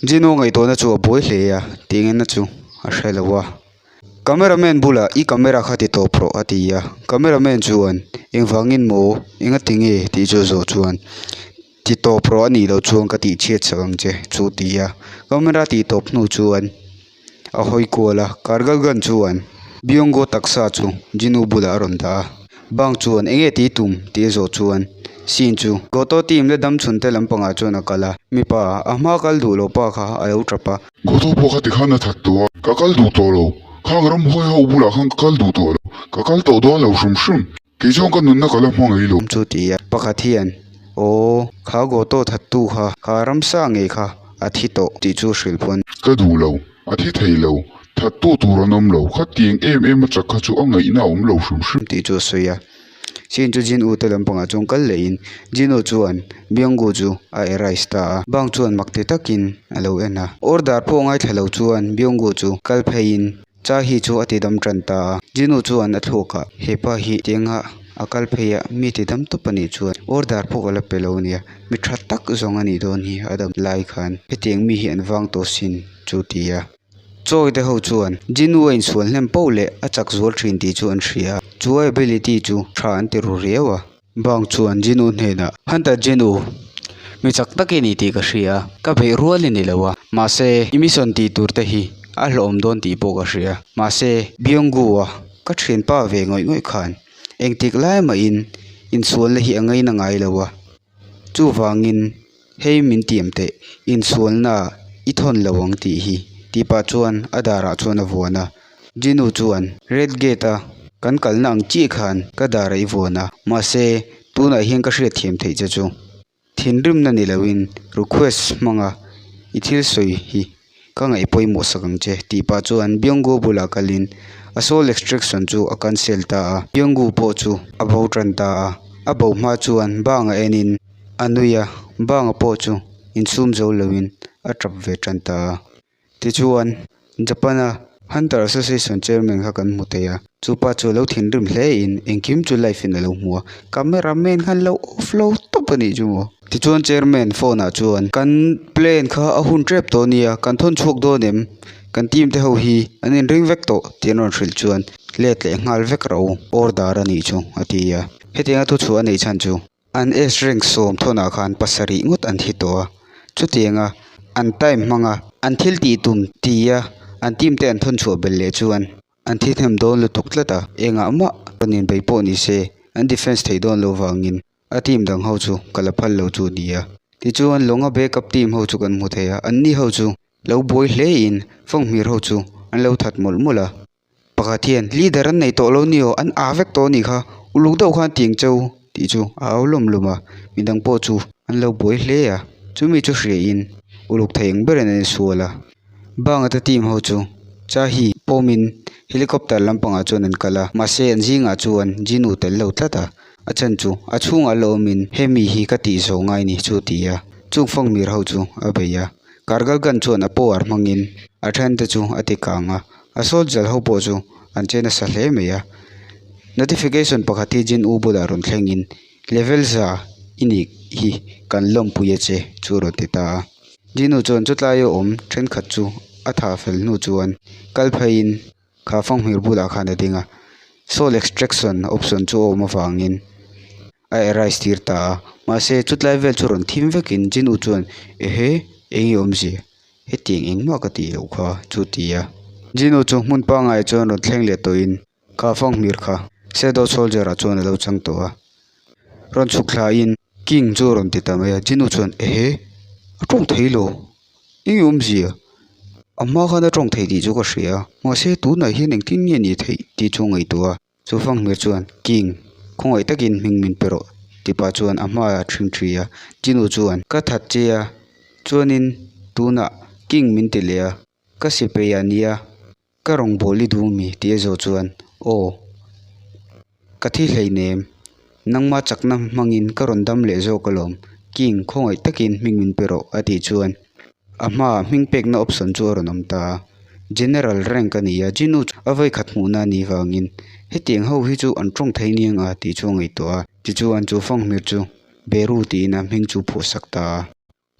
Jinu ngaihtuahna chu a buai hle a, tih engna chu a hre lo a. Cameraman bulah i camera kha ti tawp rawh a ti a. Cameraman chuan engvangin maw engati nge tih chu a zawh chuan ti tawp rawh a nih loh chuan ka tih chhiat sak ang che chu a ti a. Camera tih tawp hnu chuan a hawi kual a, Kargalgan chuan Byunggu taksa chu Jinu bulah a rawn dah a. Bang chuan enge tih tum tih a zawh chuan Sin chu Goto team la damchhun te lampangah chuan a kal a. Mipa a hma kal duh lo pa kha a lo tap a. Goto pawh kha tikhan a that tawh a, ka kal duh tawh lo. Khang ramhuai ho bulah khan ka kal duh tawh lo. Ka kal tawh dawn lo hrim hrim. Kei chuan ka nunna ka la hma ngei lo. Chu ti a, pakhat hian, Aw, kha Goto thattu kha, kha ramsa ngei kha a thi tawh tih chu hrilh pawn. Ka duh lo, a thi thei lo. Thattu tur an awm lo. Khatiang em em a chak kha chu a ngaihna a awm lo hrim hrim. Tih chu a sawi a. Sin chu Jin U te lampangah chuan kal leh in Jin U chuan Byung-gu chu a erase ta a, Bang chuan mak ti takin a lo en a. Order pawh ngaithla lo chuan Byung-gu chu kal pheiin Cha hi chu a ti dam tan ta a. Jin U chuan a thluakah hepa hi tianga a kal phei a, mi ti dam tawp a nih chuan order pawh ka la pe lo ania, mi tha tak zawng a nih dawn hi a dam lai khan hetiang mi hi an vang tawh sin chu ti a. Chawi te ho chuan Jinu a insual hnem poh leh a chak zual thin tih chu an hria a, chu a ability chu tha an ti ru riau a. Bang chuan Jinu hnenah, Hunter Jinu, mi chak tak i ni tih ka hria, ka beih rual i ni lo a, mahse i mission tih tur te hi a hlawhawm dawn tih pawh ka hria, mahse Byunggu-a ka thianpa ve ngawih ngawih khan engtik lai mahin insualna hi a ngaina ngai lo a, chuvangin Hei min tiam teh, insualna i thawn lo ang tih hi, tih pah chuan a darah chuan a vuan a. Jinu chuan, Red Gate a kan kalna ang chiah khan ka darah i vuan a, mahse tunah hian ka hriatthiam theih che chu. Thinrimna ni loin request hmanga i thil sawi hi ka ngaih pawimawh sak ang che, tih pah chuan Byunggu bulah kalin a soul extraction chu a cancel ta a. Byunggu pawh chu a bo tan ta a, a bo hma chuan banga enin a nui a, banga pawh chu insum zo loin a tap ve tan ta a. Tichuan, Japan-a Hunter Association Chairman kha kan hmu thei a, chupa chu a lo thinrim hle in engkim chu live in a lo hmu a, camera man khan lo off lo tawp a nih chu maw. Tichuan chairman phone ah chuan kan plane kha a hun tep tawh nia kan thawn chhuak dawn em kan team te ho hi an inring vek tawh tih an rawn hrilh chuan let leh nghal vek rawh u order a nih chu a ti a hetianga thuchhuah a neih chhan chu an S rank sawm thawnah khan pasarih ngawt an thi tawh a chutianga an time hmanga an thil tih tum tia an team te an thawn chhuah belh leh chuan. An thi hnem dawn lutuk tlat a, engah mah rawn inbeih pawh ni se an defense theih dawn loh vangin a team dang ho chu ka la phal lo chu a ni a. Tichuan lawnga backup team ho chu kan hmu thei a, anni ho chu lo buai hle in fanghmir ho chu an lo that mawlh mawlh a. Pakhat hian leader an nei tawh lo ni aw, an aa vek tawh a nih kha, uluk deuh khan tiang cheu tih chu a au lawm lawm a, midang pawh chu an lo buai hle a, chumi chu hria in uluk thei ang berin an insual a. Banga te team ho chu Chahi pawmin helicopter lampangah chuan an kal a, mahse an zingah chuan Jinu tel lo tlat a, a chhan chu a chhungah la awmin hemi hi ka tih zawh ngai ni chu ti a, chung fangmir ho chu a bei a, Kargal gun chuan a power hmangin a then te chu a ti kang a, a soldier ho pawh chu an che nasa hle mai a, notification pakhat hi Jinu bulah rawn thlengin level za i nih hi kan lawmpui a che chu a rawn ti ta a. Jinu chuan chutlaia awm thenkhat chu a thah fel hnu chuan kal pheiin kha fanghmir bulah khan a ding a, soul extraction option chu a awm avangin a erase tir ta a, mahse chutlai vel chu rawn thim vekin Jinu chuan ehe eng nge awmzia hetiang engmah ka tih loh kha chu ti a. Jinu chu hmun pangngai chuan rawn thleng leh tawhin Kha fanghmir kha Shadow Soldier ah chuan a lo chang tawh a, rawn chhuk thla in King chu a rawn ti ta mai a, Jinu chuan ehe a tawng thei lo eng nge awmzia a hma khan a tawng thei tih chu ka hria a mahse tunah hian engtin nge ni theih tih chu a ngaihtuah a, chu fanghmir chuan King khawngaih takin hming min pe rawh tih pah chuan a hmaah a ṭhing ṭhi a, Jinu chuan ka that che a chuanin tunah King min ti leh a ka sipai a nia. Ka rawngbâwl i duh mi? tih a zawh chuan, Aw, ka thi hleinem. Nangma chakna hmangin ka rawn dam leh zawk alawm. King, khawngaih takin hming min pe rawh, a tih chuan a hmaah hming pekna option chu a rawn awm ta a. General rank a ni a, Jinu chu a vawikhat hmuhna a nih vangin hetiang ho hi chu an tawng thei nia nga tih chu a ngaihtuah a. Tichuan chu fanghmir chu Beru tiin a hming chu phuahsak ta a.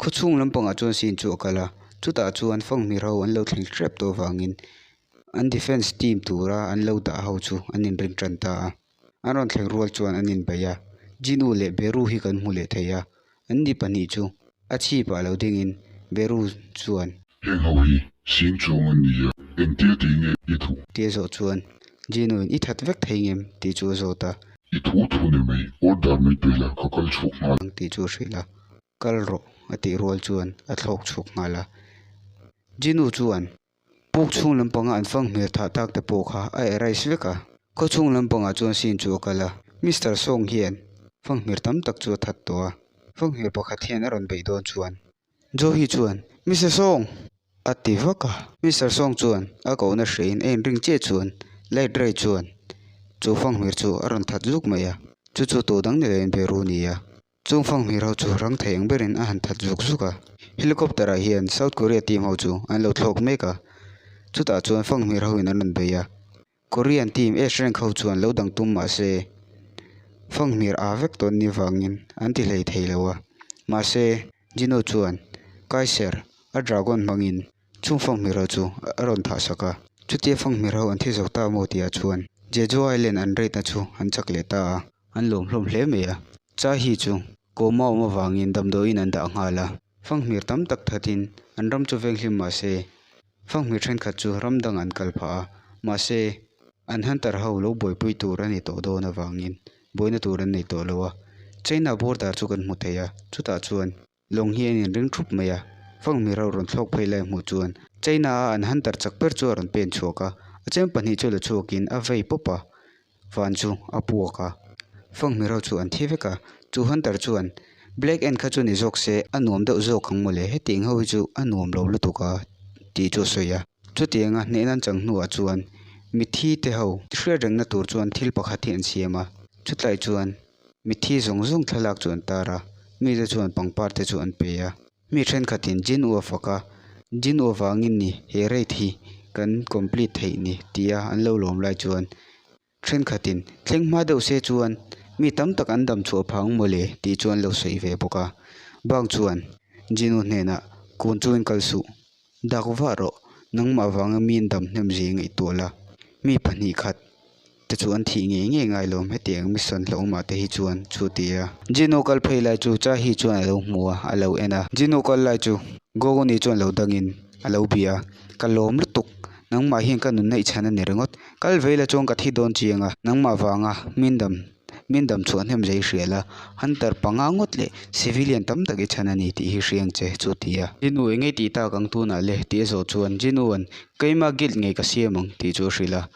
Khawchhung lampangah chuan scene chu a kal a. Chutah chuan fanghmir ho an lo thleng hrep tawh avangin an defence team tura an lo dah ho chu an inring tan ta a. An rawn thleng rual chuan an inbeih a, Jinu leh Beru hi kan hmu leh thei a. An ni pahnih chu a chhipah lo dingin Beru chuan. Heng ho hi sing chuang an ni a, engtia tih nge i duh? Tia zawh chuan Jinu in i that vek thei ngem tih chu a zawt a. I thu thu ni mai, order min pe la, ka kal chhuak nghal. Ang tih chu a hrilh a, kal rawh a tih rual chuan a thlawk chhuak nghal a. Jinu chuan Puk chhung lampanga an fang hmel thah tak te pawh kha a erase vek a. Khaw chhung lampangah chuan scene chu a kal a. Mister Song hian fang hmel tam tak chu a that tawh a. Fang hmel pakhat hian a rawn beih dawn chuan Johi chuan, Mister Song! a ti vak a. Mister Song chuan a kohna hrein a inring chiah chuan light ray chuan chu fang hmel chu a rawn that zuk mai a. Chu chu tu dang ni loin Beru ni a. Chung fanghmir ho chu rang thei ang berin a han that zuk zuk a. Helicopter ah hian South Korea team ho chu an lo thlawk mek a. Chutah chuan fanghmir ho in an rawn bei a. Korean team S rank ho chuan lo dang tum mah se fanghmir a vek tawn ni vangin an ti hlei thei lo a. Mahse Jino chuan Kaiser a dragon hmangin chung fanghmir ho chu a rawn thah sak a. Chutia fanghmir ho an thi zo ta maw tih ah chuan Jeju Island an raid na chu an chak leh ta a. An lawm hlawm hle mai a, chai hi chu kawma awm avangin damdawiin an dah nghal a, fanghmir tam tak thatin an ram chu veng hlim mah se, fanghmir thenkhat chu ram dang an kal phah a, mahse an hunter ho lo buaipui tur a ni tawh dawn avangin buaina tur an nei tawh lo a, China border chu kan hmu thei a, chutah chuan. Lawng hi an inring thup mai a, fanghmir ho rawn thlawk phei lai hmuh chuan China a an hunter chak ber chu a rawn pen chhuak a, a chem pahnih chu la chhuakin a vei pawp a, van chu a puak a, fanghmir ho chu an thi vek a, chu hunter chuan Black Ant kha chu ni zawk se a nuam deuh zawk ang mawle hetiang ho hi chu a nuam lo lutuk a tih chu a sawi a. Chutianga hnehna an chang hnuah chuan mithi te ho hriat rengna tur chuan thil pakhat hi an siam a, chutlai chuan Mitthi zawng zawng thlalak chu an tar a, mite chuan pangpar te chu an pe a. Mi thenkhatin Jin U a fak a, Jin U avangin ni he rate hi kan complete theih ni tia an lo lawm lai chuan thenkhatin thleng hma deuh se chuan mi tam tak an dam chhuah phah ang mawle tih chu an lo sawi ve bawk a. Bang chuan Jin U hnenah kun chuin kal suh, dak vah rawh, nangmah vanga mi an dam hnem zia ngaihtuah la, mi pahnih khat te chu an thih ngei ngei ngai lo hetiang mission hlauhawmah te hi chuan chu ti a. Jino kal phei lai chu Chahi chuan a lo hmu a, a lo en a. Jino kal lai chu Gogoni chuan lo dangin a lo bia a, Ka lawm lutuk, nangmah hian ka nunna i chhan a ni ringawt. Kal vei la chuan ka thi dawn chiang a, nangmah vanga min dam min dam chhuah hnem zai hria la, Hunter panga ngawt leh civilian tam tak i chhan a ni tih hi hria ang che chu ti a. Jinu eng nge tih tak ang tunah le tih a zawh chuan Jinu-a'n keimah guild ngei ka siam ang tih chu a hrilh a.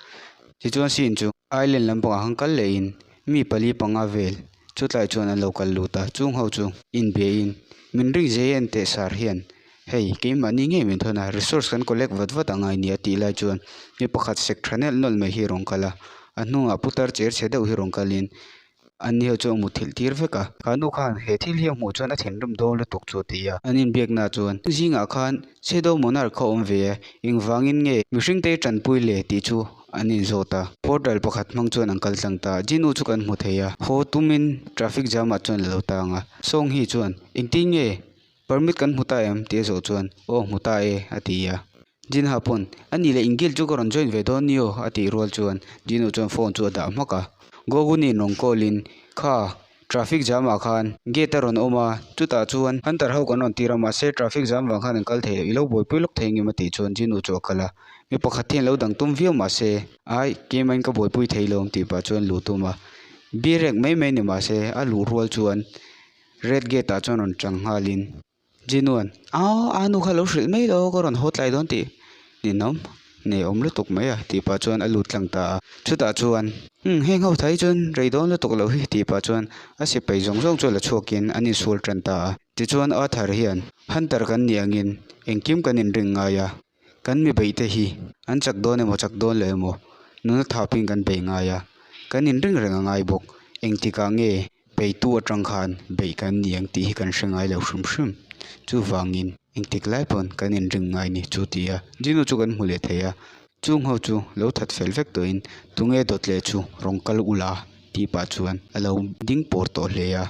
Tichuan scene chu island lampangah khan kal lehin mi pali panga vel chutlai chuan an lo kal lut a, chung ho chu inbiahin min ring zai en teh sar hian hei keimahni ngei min thawn a, resource kan collect vat vat angai nia tih lai chuan mi pakhat sek tha nelh nawlh mai hi rawn kal a, a hnungah putar cher chhe deuh hi rawn kalin An ni ho chu a muthilh tir vek a. Kha nu khan he thil hi a hmuh chuan a thinrim dawn lutuk chu a ti a. An inbiakna chuan zingah khan Shadow Monarch kha awm ve a, engvangin nge mihring te tanpui le tih chu an inzawt a. Portal pakhat hmang chuan an kal tlang ta a, Jinu chu kan hmu thei a. Haw tumin traffic jam ah chuan a lo tang a. Song hi chuan engtin nge permit kan hmu ta em tih a zawh chuan aw hmu ta e a ti a. Jinha pawn, A nih leh Ingil chu ka rawn join ve dawn ni aw, a tih rual chuan Jinu chuan phone chu a dah hmak a. Goguni rawn call in, Kha, traffic jam ah khan gate a rawn awm a, chutah chuan Hunter ho kan rawn tir a, mahse traffic jam vang khan an kal thei lo, i lo buaipui lawk thei ngem a tih chuan Jinu chu a kal a. Mi pakhat hian lo dang tum viau mahse, Ai, keimahin ka buaipui thei lo tih pah chuan luh tum a. Birek mai mai ni mahse a luh rual chuan red gate ah chuan rawn chang nghalin, Jinuan, Aw, a nu kha lo hrilh mai lo, ka rawn haw tlai dawn tih ninawm nei awm lutuk mai a tih pah chuan a lut tlang ta a. Chutah chuan, Umm, heng ho thai chuan rei dawn lutuk lo hi tih pah chuan a sipai zawng zawng chu la chhuakin an insual tan ta a. Tichuan Arthur hian, Hunter kan nih angin engkim kan inring ngai a, Kan mi beihte hi an chak dawn emaw chak dawn lo emaw nuna thapin kan bei ngai a, kan inring reng a ngai bawk. Engtikah nge beitu atang khan beih kan ni ang tih hi kan hre ngai lo hrim hrim. Chuvangin engtik lai pawn kan inring ngai ni chu ti a, Jinu chu kan hmu leh thei a, chung ho chu lo that fel vek tawhin tunge dawt leh chu rawn kal ula tih pah chuan a lo ding pawr tawh hle a.